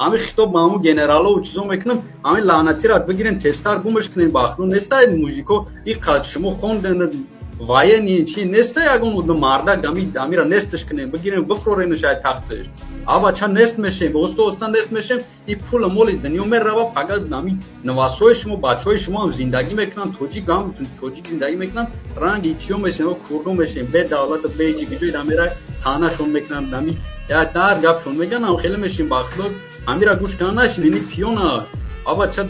Ҳами хитоб ба ҳамун генералову чизо мекунам, ҳамин лаънатира бигирен, тезтар гумаш кунем. Бахту нестай, мужико, иқад шумо хонден, военный чи неста, ягон мардак амира несташ кунем, бигирем, бифроренаш ай тахташ. Авача нест мешем, оста оста нест мешем. И пула моли дунё мерава, пага ами навасои шумо, бачаҳои шумо ҳам зиндагӣ мекунанд, тоҷик ҳам тоҷик зиндагӣ мекунанд, ранги чиё мешем, курдо мешем, бе давлата, бе ҳеҷи гиҷои дамера таънашон мекунанд, ами дар гапшон мегӯянд, ам хеле мешем. Бахто амира гӯш кана нашин, ини пиёна авача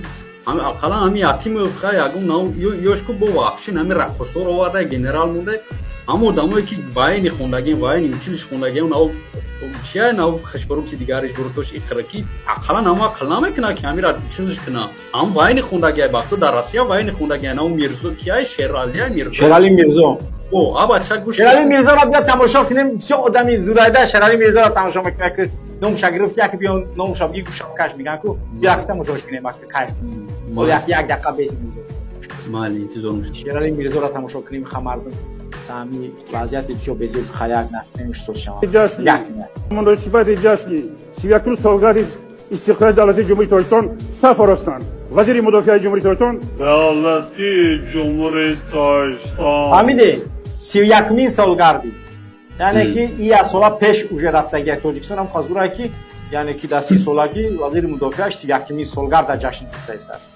ақаллан ҳами Ятимов, хай, ягон ёшку бо вообще ҳами раққосоро оварда, генерал монда. Ҳама одамое ки военный хондагием, военный училище хондагием, нав чия, нав хишбарути дигариш бурутош иқра ки ақаллан ҳама ақл намекунад ки ҳамира чизш куна. Ҳам военный хондагия, бахто дар Россия военный хондагия, нав Мирзо кияй, Шералия Мирзо, Шерали Мирзо. О, абача гӯш. Шерали Мирзоро биё тамошо кунем. Бисёр одами зурайда Шерали Мирзоро тамошо мекунад, ки номша гирифт, як биё номша биги, гӯшам каш меган ку, биё як тамошош кунем, ак кайф. Як як дақиқа бес Мирзо. Майли, интизор мешавам. Шерали Мирзоро тамошо кунем, ха, мардум ҳами вазъияти бисёр безеб хаяк накунем, соз шаванд. Як муносибати ҷашни 31-ум солгарди истиқлоли давлатии Ҷумҳурии Тоҷикистон саф оростанд. Вазири мудофиаи Ҷумҳурии Тоҷикистон. Давлатии Ҷумҳурии Тоҷикистон. Фаҳмидӣ, 31-умин солгардӣ, яъне ки ия сола пеш уже рафтагия Тоҷикистон ҳам хазура ки, яъне ки дар 30 солагӣ вазири мудофиааш 31-умин солгарда ҷашн гирифтааст.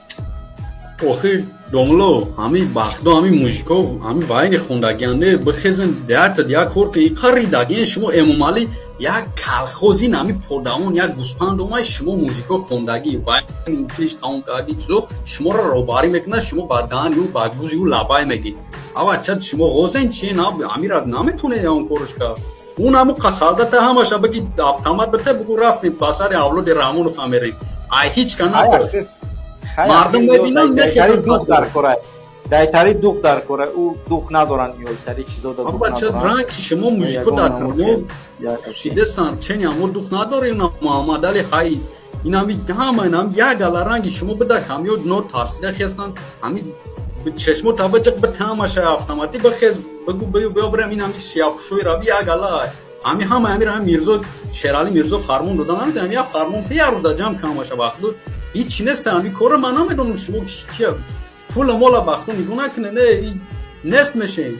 Охир, домло, ҳами бахто, ҳами мужиков, ҳами военный хондагианде, бихезен, ята як кор ки қаридагиен шумо. Эмомалӣ як колхозин, ҳами подавон, як гӯспанд омай. Шумо мужико хондагӣ, военный училище тамом кардаги, чизо шуморо роҳбарӣ мекунад, шумо ба даҳани ӯ, ба гӯзи ӯ лабай мегид. Авача шумо ғозен чи ҳамира наметонед он корш кард. Он ҳаму солдата ҳамаша биги, автомат бите, бугу рафтем ба сари авлоди Раҳмонов мерем. Ай ҳеҷ ка накор, мардум мебинанд. Мехелад дух дар кора, дайтари дух дар кора, ӯ дух надоранд, ёйтари чизо да дух. Бача, ранги шумо мужико дар турмо шидестан, чени амо дух надорем. Муҳаммадали ҳай, инами ҳама инам як гала ранги шумо бидак, ҳамё но тарсида хестанд. Ҳами чешмо табаҷақ битамаша автоматӣ бихез, бигу биё бирем. Инами сияпӯшои раби як гала ҳами ҳама ҳамира ҳами Мирзо, Шерали Мирзо фармон дода намедонам, як фармон як рӯз дар ҷамъ камаша. Вақту ҳеҷ нест ҳами кора ман намедонам шумо чия. Пула мола бахто нигоҳ накунед, не нест мешем.